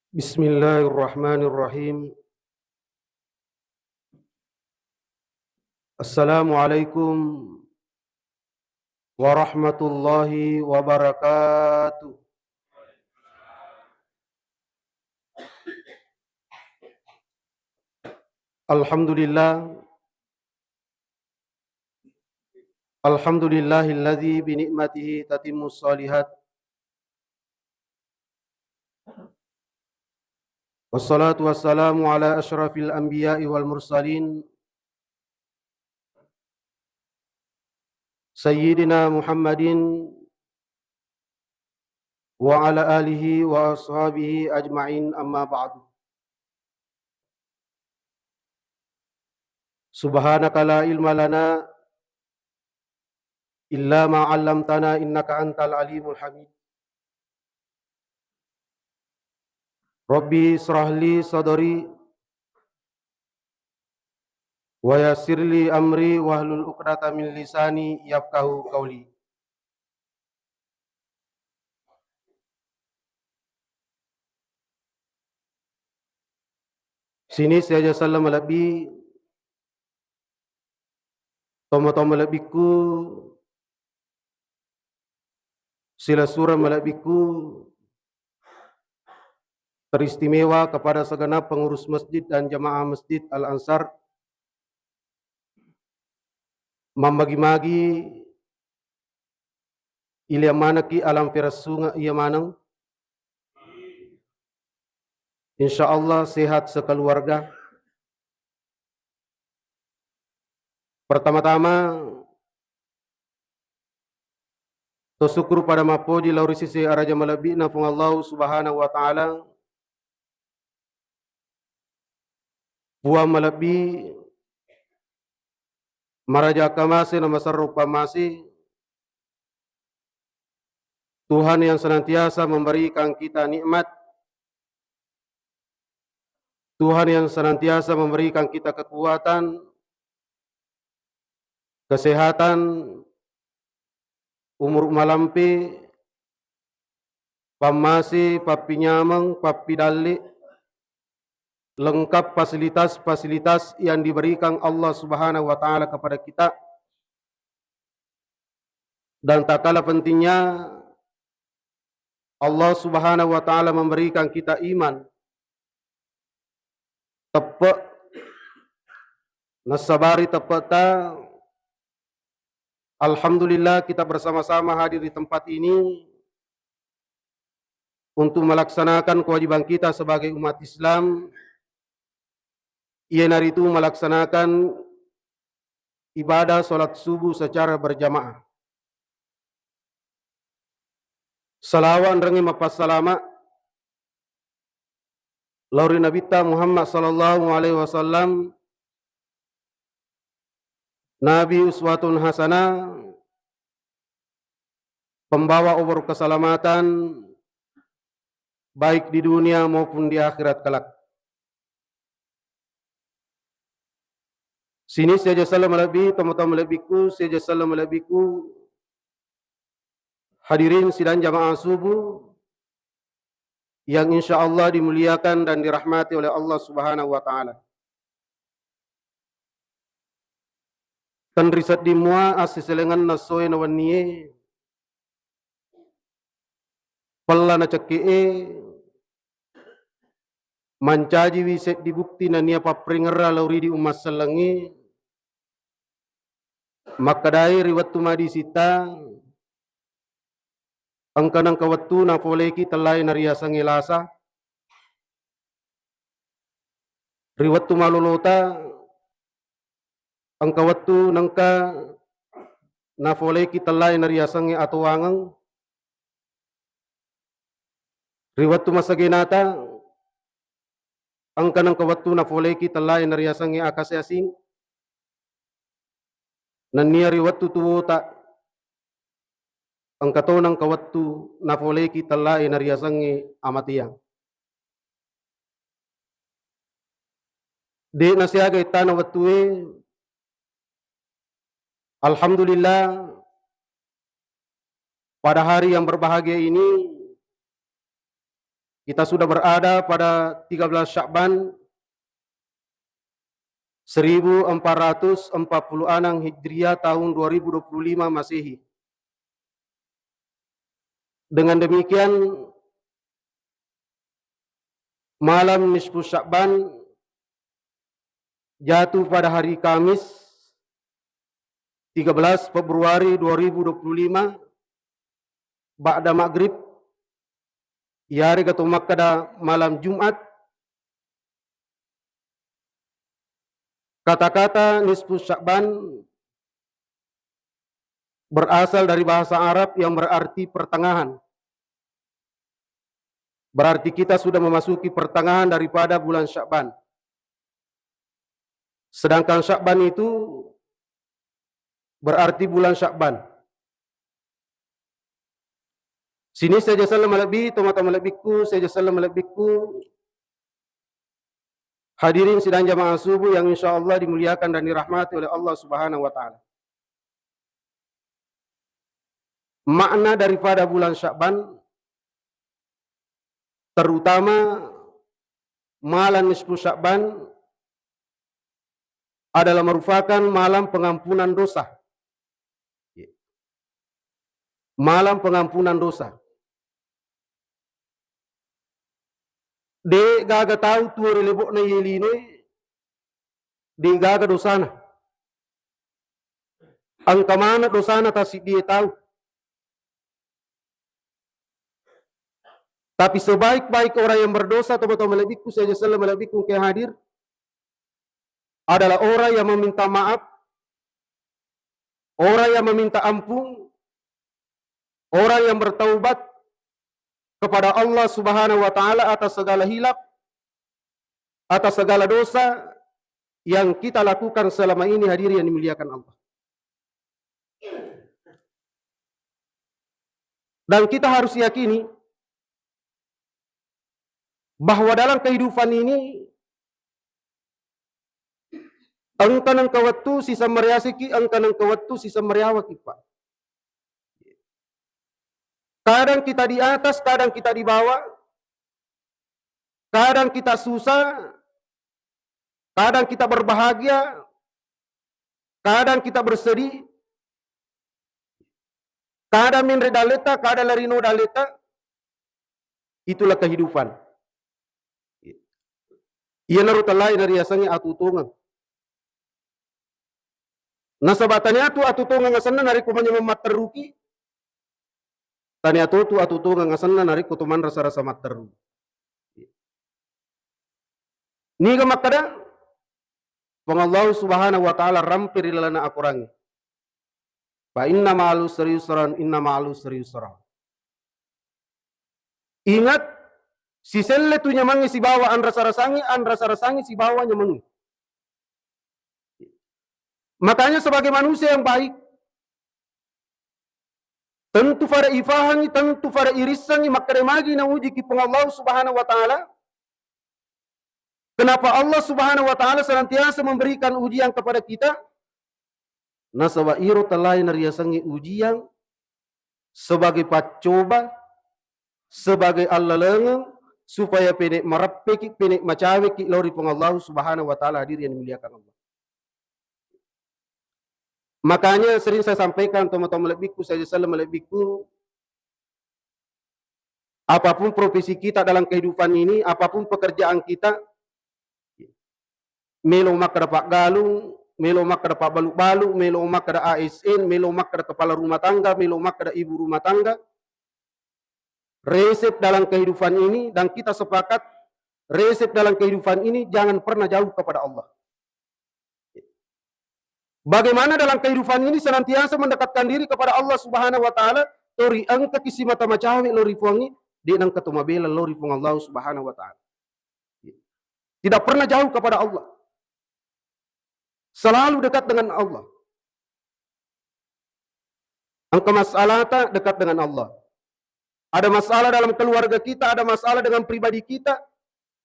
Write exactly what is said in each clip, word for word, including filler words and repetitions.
Bismillahirrahmanirrahim. Assalamualaikum warahmatullahi wabarakatuh. Alhamdulillah. Alhamdulillahilladzi bi ni'matihi tatimmus shalihat. Wassalatu wassalamu ala asyrafil anbiya'i wal mursalin, Sayyidina Muhammadin wa ala alihi wa ashabihi ajma'in, amma ba'du. Subhanaka la ilma lana illa ma 'allamtana innaka antal alimul hamid. Rabbi israh li sadri wa yassir li amri wahlul 'uqdatam min lisani yafqahu qawli. Sining siaja selleng malebbi, tomatoa malebbikku, silessureng malebbikku, teristimewa kepada segenap pengurus masjid dan jamaah Masjid Al Ansar, mammagi-magi iliang manekki alang peressungeng iya maneng. Insya Allah sehat sekeluarga. Pertama-tama, to syukur pada mappoji lao ri sese araja malebbi'na Puang Allahu Subhanahu wa Ta'ala. Puang malebbi, maraja kamase na masarro pamase, Tuhan yang senantiasa memberikan kita nikmat, Tuhan yang senantiasa memberikan kita kekuatan, kesehatan, umur malampe, pammase, pappinyameng, pappidalle, lengkap fasilitas-fasilitas yang diberikan Allah Subhanahu wa Ta'ala kepada kita. Dan tak kalah pentingnya, Allah Subhanahu wa Ta'ala memberikan kita iman, teppe', nassabari teppe'ta. Alhamdulillah, kita bersama-sama hadir di tempat ini untuk melaksanakan kewajiban kita sebagai umat Islam, iyanaritu melaksanakan ibadah salat subuh secara berjamaah. Salawa enrengnge mapassalama lao ri Nabitta Muhammad sallallahu alaihi wasallam, Nabi uswatun hasanah, pembawa obor keselamatan, baik di dunia maupun di akhirat kelak. Sining siaja selleng malebbi, tomatoa malebbiku, siaja selleng malebbiku, hadirin sidang jamaah subuh yang insya Allah dimuliakan dan dirahmati oleh Allah Subhanahu wa Ta'ala. Tenri sedding mua assiselengenna essoe na wennie, pella na cekke'e, mancajiwi seddi bukti nennia papparingerra lao ri idi umma sellengnge, makkedae ri wettu madisitta, engka nengka wettu nafoleki tellae nariasengnge lasa, ri wettu malolota, engka wettu nengka nafoleki tellae nariasengnge atoangeng, ri wettu masagenata, engka nengka wettu nafoleki tellae nariasengnge akase asing, nennia ri wettu tuwota, engka to nengka wettu nafoleki tellae nariasengnge amateang. De'na siaga ettana wettue. Alhamdulillah, pada hari yang berbahagia ini, Kita sudah berada pada tiga belas Sya'ban seribu empat ratus empat puluh enam Hijriah, tahun dua ribu dua puluh lima Masehi. Dengan demikian, malam nisfu Sya'ban jatuh pada hari Kamis, tiga belas Februari dua ribu dua puluh lima, ba'da maghrib, iyarega to makkeda malam Jumat. Kata-kata nisfu Sya'ban berasal dari bahasa Arab yang berarti pertengahan. Berarti kita sudah memasuki pertengahan daripada bulan Sya'ban. Sedangkan Sya'ban itu berarti bulan Sya'ban. Sining saja selleng malebbi, tomatoa malebbikku, saja selleng malebbikku, hadirin sidang jamaah subuh yang insya Allah dimuliakan dan dirahmati oleh Allah Subhanahu wa Ta'ala. Makna daripada bulan Sya'ban, terutama malam nisfu Sya'ban, adalah merupakan malam pengampunan dosa. Malam pengampunan dosa. De' gaga tau tuo ri lebo'na iye linoe, de' gaga dosana. Engka maneng dosana tassiddie tau. Tapi sebaik-baik orang yang berdosa, tomatoa malebbikku, saja selleng malebbikku engkae hadir, adalah orang yang meminta maaf, orang yang meminta ampun, orang yang bertaubat kepada Allah Subhanahu wa Ta'ala atas segala hilaf, atas segala dosa yang kita lakukan selama ini, hadirin yang dimuliakan Allah. Dan kita harus yakini bahwa dalam kehidupan ini, engka nengka wettu sisemmereasiki, engka nengka wettu sisemmereawaki, Pak. Kadang kita di atas, kadang kita di bawah, kadang kita susah, kadang kita berbahagia, kadang kita bersedih, kadang menre dalleta, kadang larino dalleta. Itulah kehidupan. Iyanaro tellae nariasengnge atutongeng. Nasaba taniatu atutongeng asenna narekko manyameng matteruki, taniatu tu atutongeng asenna narekko to manrasa-rasa matteru. Niga makkeda, Puang Allah Subhanahu wa Ta'ala rampe ri lalenna akorangnge. Fa inna ma'al usri yusran, inna ma'al usri yusra. Ingat, siselle tu nyamangnge sibawa anrasa-rasangnge, anrasa-rasangnge sibawa nyamangnge. Makanya sebagai manusia yang baik, tentu fada ifahangi, tentu fada irissengi makkeda magi naujiki Puang Allah Subhanahu wa Ta'ala. Kenapa Allah Subhanahu wa Ta'ala senantiasa memberikan ujian kepada kita? Nasaba iro tellae nariasengnge ujian sebagai paccoba, sebagai allalengeng, supaya pene' mareppeki, pene' macaweki lao ri Puang Allah Subhanahu wa Ta'ala, hadirin yang dimuliakan Allah. Makanya sering saya sampaikan, tomatoa malebbikku, saja selleng malebbikku, apapun profesi kita dalam kehidupan ini, apapun pekerjaan kita, melo makkeda paggalung, melo makkeda pabbalu-balu, melo makkeda A S N, melo makkeda kepala rumah tangga, melo makkeda ibu rumah tangga, resep dalam kehidupan ini, dan kita sepakat, resep dalam kehidupan ini jangan pernah jauh kepada Allah. Bagaimana dalam kehidupan ini senantiasa mendekatkan diri kepada Allah Subhanahu wa Ta'ala, tori engkaki simata macawe lao ri Puangnge, de' nengka to mabela lao ri Puang Allah Subhanahu wa Ta'ala. Tidak pernah jauh kepada Allah. Selalu dekat dengan Allah. Engka masalahta, dekat dengan Allah. Ada masalah dalam keluarga kita, ada masalah dengan pribadi kita,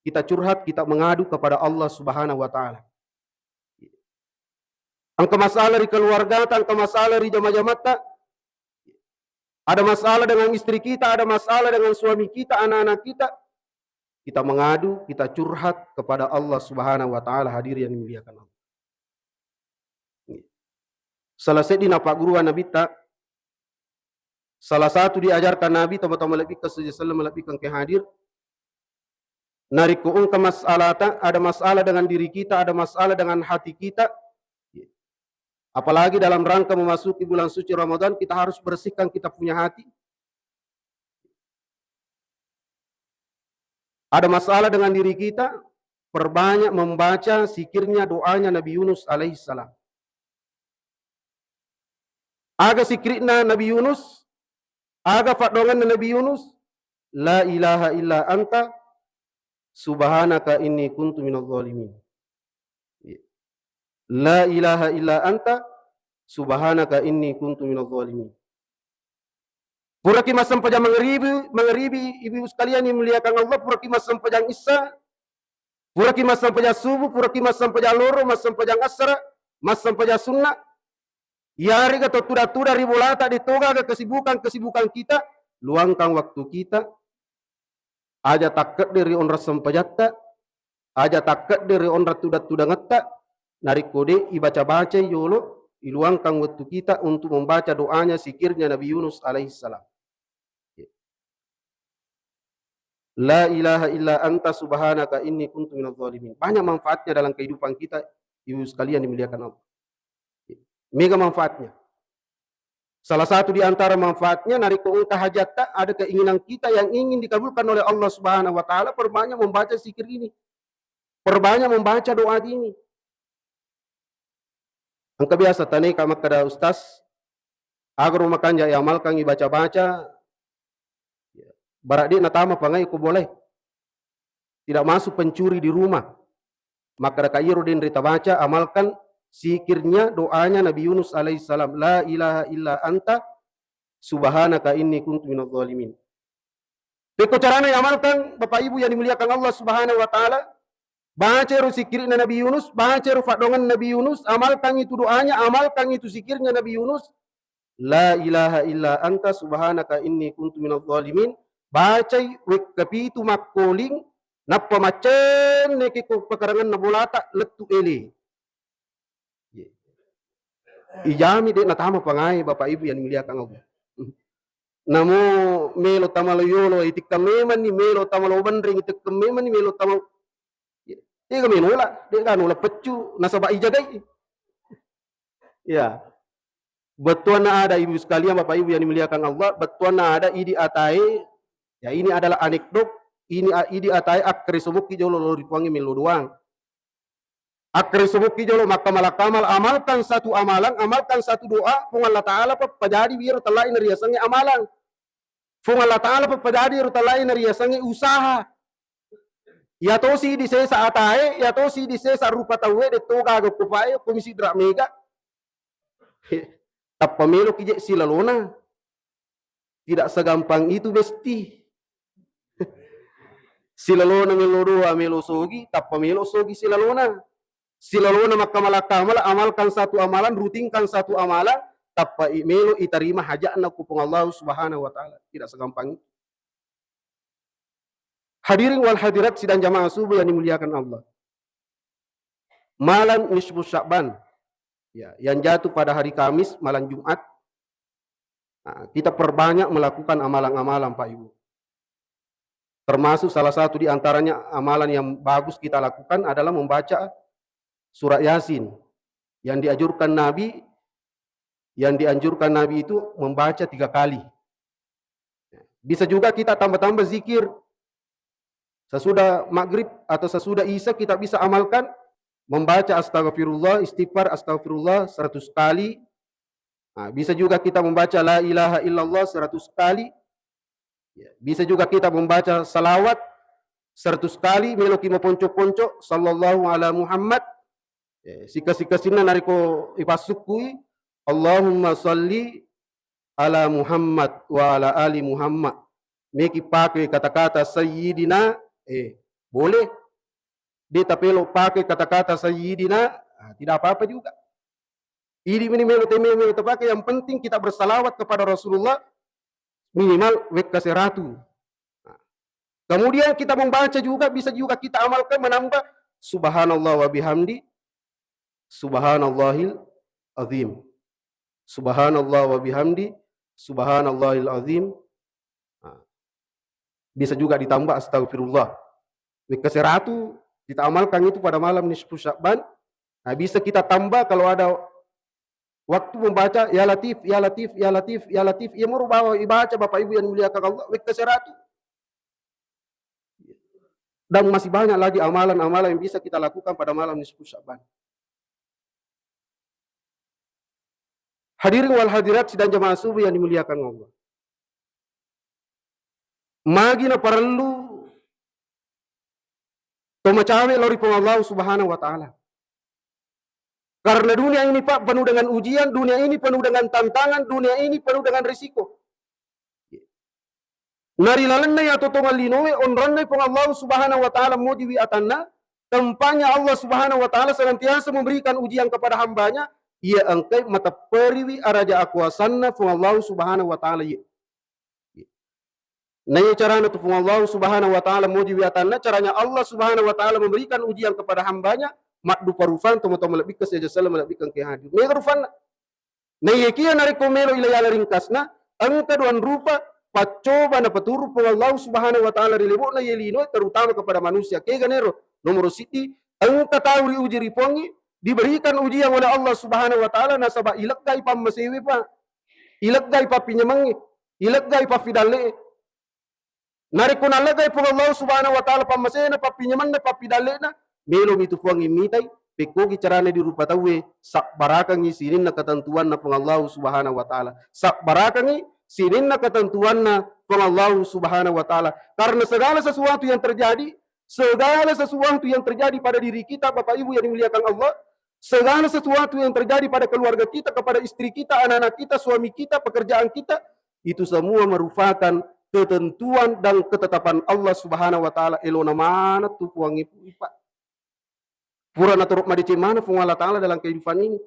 kita curhat, kita mengadu kepada Allah Subhanahu wa Ta'ala. Engka masalah ri keluargata, engka masalah ri jama-jamatta, ada masalah dengan istri kita, ada masalah dengan suami kita, anak-anak kita, kita mengadu, kita curhat kepada Allah Subhanahu wa Ta'ala. Hadirin yang dimuliakan Allah. Salah seddi napagguru Nabitta, salah satu diajarkan Nabi, tama-tama lebih ke sejak selama lebih ke hadir. Narekko engka masalahta, ada masalah dengan diri kita, ada masalah dengan hati kita. Apalagi dalam rangka memasuki bulan suci Ramadan, kita harus bersihkan kita punya hati. Ada masalah dengan diri kita, perbanyak membaca zikirnya, doanya Nabi Yunus alaihissalam. Aga zikirna Nabi Yunus, aga faddoanganna Nabi Yunus, "La ilaha illa anta subhanaka inni kuntu minadh dhalimin." "La ilaha illa anta subhanaka inni kuntu minadh dhalimin." Puraki massempajang mangaribi, mangaribi, ibu sekalian yang dimuliakan Allah, puraki massempajang isya, puraki massempajang subuh, puraki massempajang loro, massempajang asara, massempajang sunna. Iyarega to tuda-tuda ri bolata, de togaga kesibukan-kesibukan kita, luangkan waktu kita, aja takkedde ri onrang sempajatta, aja takkedde ri onrang tuda-tudangetta, narekko de ibaca-bacai yolo, iluangkan waktu kita untuk membaca doanya, zikirnya Nabi Yunus alaihissalam. La ilaha illa anta subhanaka inni kuntu minadh dhalimin. Banyak manfaatnya dalam kehidupan kita, ibu sekalian dimuliakan Allah. Mega manfaatnya. Salah satu di antara manfaatnya, narekko engka hajatta, ada keinginan kita yang ingin dikabulkan oleh Allah Subhanahu wa Ta'ala, perbanyak membaca zikir ini. Perbanyak membaca doa ini. Engka biasa taneka makkeda, "Ustaz, agaro makanja iamalkan ibaca-baca, bara de natama pangai ko boleh." Tidak masuk pencuri di rumah. Maka raka iyaro denre tabaca, amalkan zikirnya, doanya Nabi Yunus alaihissalam, "La ilaha illa anta subhanaka inni kuntu minadh dhalimin." Pekko carana iamalkan, Bapak Ibu yang dimuliakan Allah Subhanahu wa Ta'ala, baca ero zikirna Nabi Yunus, baca ero faddoangan Nabi Yunus, amalkan itu doanya, amalkan itu zikirnya Nabi Yunus, "La ilaha illa anta subhanaka inni kuntu minadh dhalimin." Bacai wekka pitu makkoling, nappa maccenneki ko pekaranganna bolata lettu ele. Ijami de natama pangai, Bapak Ibu yang dimuliakan Allah. Namo melo tama lo yolo, itikka memanni, melo tama lo benreng, itikka memanni, melo tama, tega menola, de ga nola peccu, nasaba ijagai. Ya. Bettuanna ada, Ibu sekalian, Bapak Ibu yang dimuliakan Allah, bettuanna ada idi atae, ya, ini adalah anekdot, ini a-, idi atae akkere somokki jolo lao ri Puangnge mello doang. Akkere somokki jolo makkamala-kamala, amalkan satu amalan, amalkan satu doa, Puang Allah Ta'ala pa pajadi wiro tellaina riasengnge amalan. Puang Allah Ta'ala pa pajadi ro tellaina riasengnge usaha. Iya tosi di sesa atae, iya tosi di sesa rupa tauwe, de togaga kupae, ko misidra mega. Tappa meloki je silalona. Tidak segampang itu, Besti. Silalona melo doa, melo sogi, tappa melo sogi silalona. Silalona makkamala-kamala, amalkan satu amalan, rutinkan satu amalan, tappa i-, melo itarima hajatna ku Puang Allah Subhanahu wa Ta'ala. Tidak segampang itu. Hadirin wal hadirat sidang jamaah subuh yang dimuliakan Allah. Malam nisfu Sya'ban, ya, yang jatuh pada hari Kamis, malam Jumat, nah, kita perbanyak melakukan amalan-amalan, Pak Ibu. Termasuk salah satu di antaranya amalan yang bagus kita lakukan adalah membaca surat Yasin. Yang dianjurkan Nabi, yang dianjurkan Nabi itu membaca tiga kali. Bisa juga kita tambah-tambah zikir. Sesudah maghrib atau sesudah isya kita bisa amalkan membaca astagfirullah, istighfar, astagfirullah seratus kali. Nah, bisa juga kita membaca la ilaha illallah seratus kali. Ya, bisa juga kita membaca salawat seratus kali, meloki maponco-ponco, "Sallallahu ala Muhammad." Eh, sika-sikasinna narekko ipassukkui, "Allahumma salli ala Muhammad wa ala ali Muhammad." Meki pakai kata-kata sayyidina, eh, boleh. De tapelo pakai kata-kata sayyidina, ah, tidak apa-apa juga. Idi mini melo te melo tapake, yang penting kita bersalawat kepada Rasulullah minimal wekka seratu. Nah, Kemudian kita membaca juga, bisa juga kita amalkan menambah subhanallah wa bihamdi, subhanallahil azim. Subhanallah wa bihamdi, subhanallahil azim. Nah, bisa juga ditambah astagfirullah. Wekka seratu kita amalkan itu pada malam nisfu Sya'ban. Nah, bisa kita tambah kalau ada waktu membaca ya Latif, ya Latif, ya Latif, ya Latif. Iya moro bawa ibaca Bapak Ibu yang dimuliakan Allah, wekka seratu. Dan masih banyak lagi amalan-amalan yang bisa kita lakukan pada malam nisfu Sya'ban. Hadirin wal hadirat sidang jamaah subuh yang dimuliakan Allah. Magi na parellu to macawe lao ri Puang Allah Subhanahu wa Ta'ala. Karena dunia ini, Pak, penuh dengan ujian, dunia ini penuh dengan tantangan, dunia ini penuh dengan risiko. Nari lalenna iya totongan linoe, onronna Puang Allah Subhanahu wa Ta'ala, mojiwi atanna, tempatnya Allah Subhanahu wa Ta'ala senantiasa memberikan ujian kepada hambanya, iya engkai matepperiwi araja akuasanna Puang Allah Subhanahu wa Ta'ala, iya. Naiya carana tu Puang Allah Subhanahu wa Ta'ala mojiwi atanna, caranya Allah Subhanahu wa Ta'ala memberikan ujian kepada hambanya, maddupa rufang tomatoa malebbikka siaja selleng malebbikka engka hadir. Mega rufanna. Naiyakiya narekko melo ila yala ringkasna, engka duang rupa paccoba napaturu Puang Allah Subhanahu wa Ta'ala ri lebo'na ye linoe, terutama kepada manusia. Kega nero? Nomoro siddi, engka tau ri uji ri Puangngi, diberikan ujian oleh Allah Subhanahu wa Ta'ala nasaba ileggai pammasewe, Pak. Ileggai pappinyamengnge, ileggai paffidalle'e. Narekko nalleggai Puang Allah Subhanahu wa Ta'ala pammasena, pappinyamenna, paffidalle'na, melomi tu Puangnge mitai, pekkogi carana di rupa tauwe, sabbarakangngi sininna ketentuanna Puang Allah Subhanahu wa Ta'ala. Sabbarakangngi sininna ketentuanna Puang Allah Subhanahu wa Ta'ala. Karena segala sesuatu yang terjadi, segala sesuatu yang terjadi pada diri kita, Bapak Ibu yang dimuliakan Allah, segala sesuatu yang terjadi pada keluarga kita, kepada istri kita, anak-anak kita, suami kita, pekerjaan kita, itu semua merupakan ketentuan dan ketetapan Allah Subhanahu wa Ta'ala. Elona maneng tu Puangnge, Pak. Pura natoro madeceng maneng Puang Allah Ta'ala dalam kehidupan ini.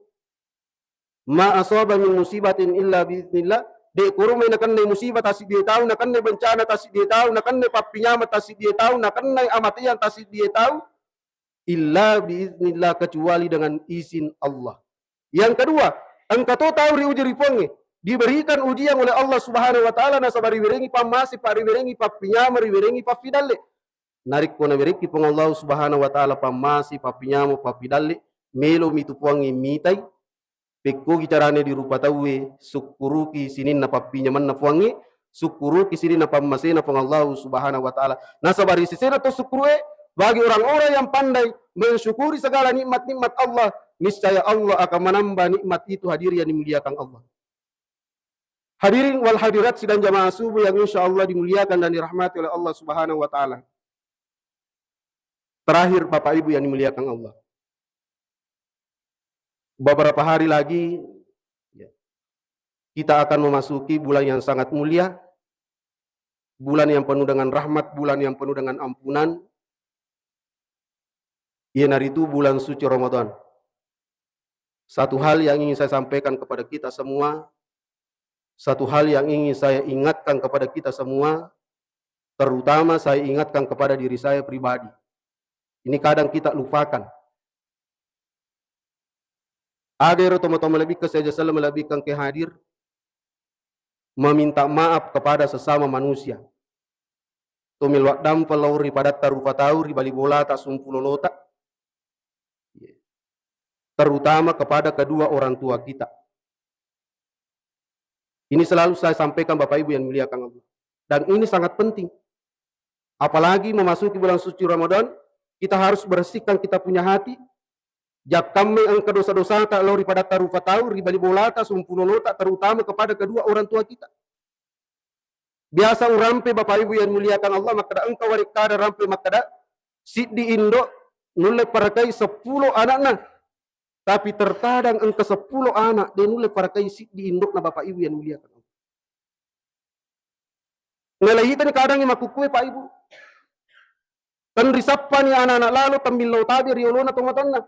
Ma asaba min musibatin illa biiznillah. De koro mai nakennai musibah tasiddi tau, nakennai bencana tasiddi tau, nakennai pappinyameng tasiddi tau, nakennai amateang tasiddi tau, illa biiznillah, kecuali dengan izin Allah. Yang kedua, engka to tau ri uji ri Puangnge, diberikan ujian oleh Allah Subhanahu wa Ta'ala nasaba riwerengngi pammase, pa riwerengngi pappinyameng, riwerengngi paffidalle. Narekko nawerekki Puang Allah Subhanahu wa Ta'ala pammase, pappinyameng, paffidalle, melomi tu Puangnge mitai, pekkogi carane di rupa tauwe, sukkuruki sininna pappinyamenna Puangnge, sukkuruki sininna pammasena Puang Allah Subhanahu wa Ta'ala. Nasaba ri sesena to sukkurue, bagi orang-orang yang pandai mensyukuri segala nikmat-nikmat Allah, niscaya Allah akan menambah nikmat itu, hadirin yang dimuliakan Allah. Hadirin wal hadirat sidang jamaah subuh yang insya Allah dimuliakan dan dirahmati oleh Allah Subhanahu wa Ta'ala. Terakhir, Bapak Ibu yang dimuliakan Allah. Beberapa hari lagi, ya, kita akan memasuki bulan yang sangat mulia, bulan yang penuh dengan rahmat, bulan yang penuh dengan ampunan, iyanaritu bulan suci Ramadan. Satu hal yang ingin saya sampaikan kepada kita semua, satu hal yang ingin saya ingatkan kepada kita semua, terutama saya ingatkan kepada diri saya pribadi. Ini kadang kita lupakan. Aga ero tomatoa malebbikkang siaga selleng malebbikkang engka hadir, meminta maaf kepada sesama manusia. Tomelo addampeng lao ri padatta rupa tau, ri bali bolata, sumpu lolota, terutama kepada kedua orang tua kita. Ini selalu saya sampaikan, Bapak Ibu yang dimuliakan Allah. Dan ini sangat penting. Apalagi memasuki bulan suci Ramadan, kita harus bersihkan kita punya hati. Jakkammai engka dosa-dosata lao ri padatta rupa tau, ri bali bolata, sumpu lolota, terutama kepada kedua orang tua kita. Biasa urampe, Bapak Ibu yang dimuliakan Allah, makkeda engka warekkada rampe makkeda, siddi indo nulle parakai seppulo anakna. Tapi terkadang engka seppulo anak de nulle parakai siddi indokna, Bapak Ibu yang dimuliakan Allah. Nalaitani kadangngi makkukkue, Pak Ibu. Tenrisappani anak-anak lalo, temmillau tabe ri olona tomatoanna.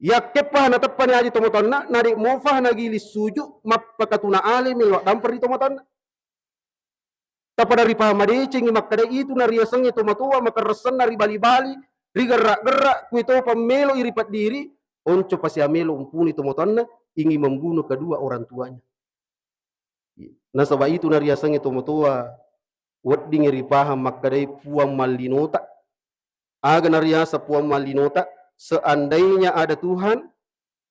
Yakkeppa nateppani aji tomatoanna, nade mofa nagiling suju mappakatuna ale melo addampeng ri tomatoanna. Tapada ripahang madecengngi makkeda itu nariasengnge tomatoa makerressanna ri bali-bali, ri gerra-gerra, kuetopa meloi ripeddiri, onco pasiamelo umpuni tomatoanna, ingin membunuh kedua orang tuanya. Nasaba itu nariasengnge tomatoa weddingngi ripahang makkedai puang mallinota. Aga nariaseng puang mallinota? Seandainya ada Tuhan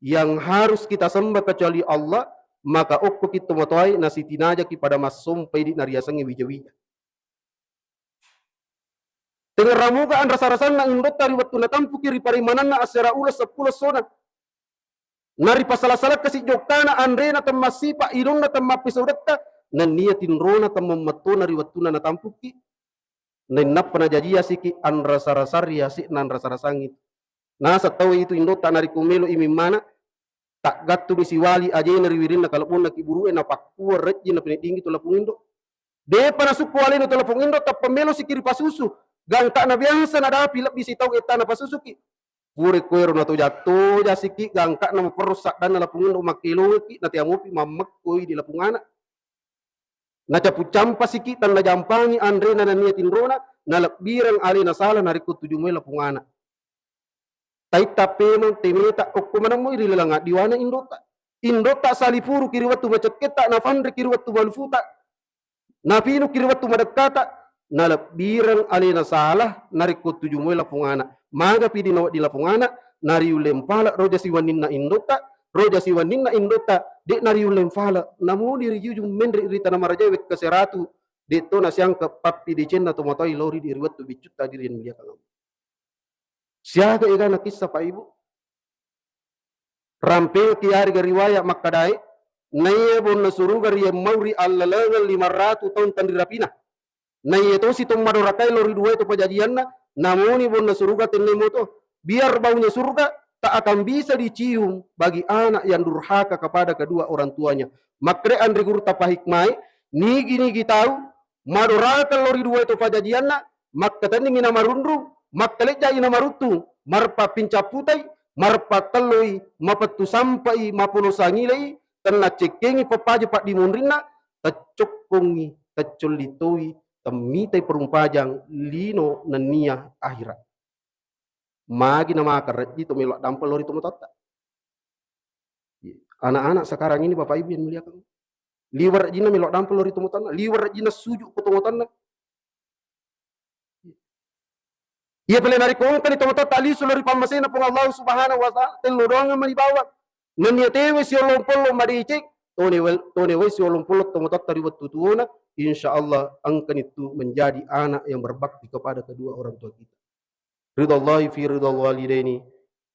yang harus kita sembah kecuali Allah, maka okkoki tomatoae nasitinajaki pada massompa idi nariasengnge wija-wija. Tengnga ramoga anrasa-rasanna indotta ri wettu natampuki ri paremananna assera uleng seppulo essona. Naripasala-salakka si jokkana, anrena temmassipa, inonna temmappesodetta, nennia tinrona temmammettona ri wettunna natampukki. Nainnappa najajia siki anrasa-rasa ri ase'na anrasa-rasangngi. Naseng tau itu indotta narekko melo i mimmana, taggattungi siwali ajena ri wirinna kalebbonna kiburu'e, napakkua rejjing napeneddingi tu lapung indo. Depa nasukku alena tu lapung indo, tappa melo siki ripasusu. Gangkana biasa nadapi lebbi sitaung ettana pasusuki. Pura kuero natojang-tojang siki gangkana maperro saddanna lapung indo makkelongeki, nateamopi mammekkoi di lapung ana. Nacapu-campa siki tannajampangi anrena nennia tinrona, nalebbireng alena sala narekko tuju moi lapung ana. Taitta pemeng temeta okko maneng moi ri laleng addiwana indotta. Indotta salipuruki ri wettu macekketta, nafanriki ri wettu malufuta, nafinuki ri wettu madekkata, nalebbireng alena sala narekko tuju moi lapung ana. Magapi di nawedding lapung ana, nariulleng pala roja siwenninna indotta, roja siwenninna indotta, de nariulleng pala. Namuni rijuju menre ri tana marajae wekka seratu, de to nasiangka pappidecenna tomatoai lao ri di ri wettu biccutta diri yang muliakan Allah. Siaga egana kissa, Pak Ibu? Rampengki yarega riwaya makkedae, naiya bonna suruga riemmau ri allalengeng lima ratu taung tenrirapina. Naiya tosi to madorakai lao ri duae to pajajianna, namuni bonna suruga tennemo to. Biar baunya surga tak akan bisa dicium bagi anak yang durhaka kepada kedua orang tuanya. Makkeda anre guru tapahikmai, nigi-nigi tau madoraka lao ri duae to pajajianna, makkatenningi namarunrung, makkalejjai namaruttung, marpappincaputai, marpattelloi, mapettu sampai, mapono sangilei, tennaccekkengi pappaja paddimunrinna, teccokkongi, teccolli toi, temmitai perumpajang lino nennia akhirat. Magi namaka rejji to melo addampeng lao ri tomatoatta. Anak-anak sekarang ini, Bapak Ibu yang muliakan, liwar rejjinna melo addampeng lao ri tomatoanna, liwar rejjinna suju ko tomatoanna. Iya pale narekko engkani tomatoatta lisu lao ri pammasena Puang Allah Subhanahu wa Ta'ala, tello doang mani bawang. Nennia tewe siolong pollo madeceng, tone wel-, tone wai siolong pollo tomatoatta ri wettu tuona, insya Allah engkani tu menjadi anak yang berbakti kepada kedua orang tua kita. Ridallahi fi ridal walidaini,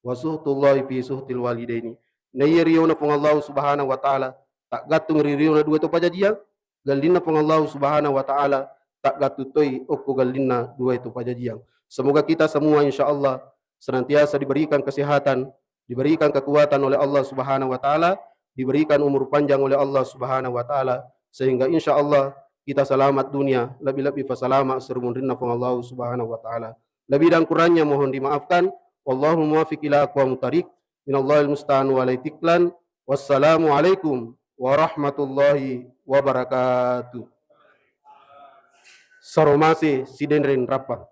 wa suhtullahi fi suhtil walidaini. Naiya riona Puang Allah Subhanahu wa Ta'ala, taggattung ri riona dua to pajajiang, gallinna Puang Allah Subhanahu wa Ta'ala, taggattung toi okko gallinna dua to pajajiang. Semoga kita semua, insya Allah, senantiasa diberikan kesehatan, diberikan kekuatan oleh Allah Subhanahu wa Ta'ala, diberikan umur panjang oleh Allah Subhanahu wa Ta'ala, sehingga insya Allah kita selamat dunia, lebih-lebih pasalama serumunrinna Puang Allah Subhanahu wa Ta'ala. Lebih dan kurangnya mohon dimaafkan. Wallahu muwaffiq ila aqwamit thariq. Minallahil musta'an wa alaihi tiklan. Wassalamualaikum warahmatullahi wabarakatuh. Saromase sidenreng rappang.